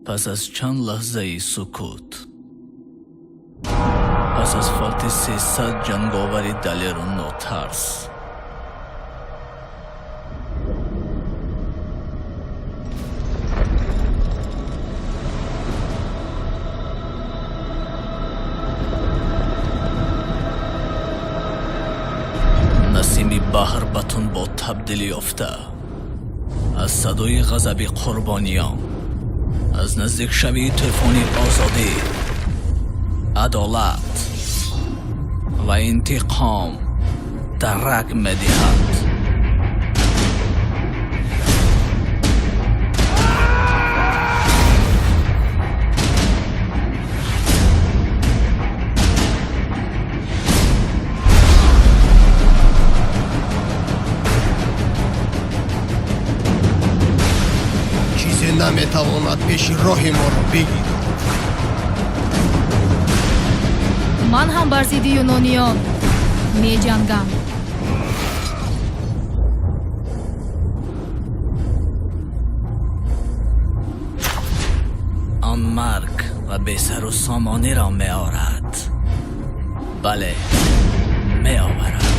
Пас аз чанд лаҳзаи сукут, пас аз фавти 300 ҷанговари далеру нотарс, насими баҳр ба тунбод табдил ёфта, аз садои ғазаби қурбониён, аз наздикшавии тӯфони озодӣ, адолат ва интиқом дарак медиҳад. Чизе наметавонад пеши роҳи моро бигирад. Ман ҳам бар зидди юнониён меҷангам. Он марг ва бесару сомониро меорад. Бале, меоварад.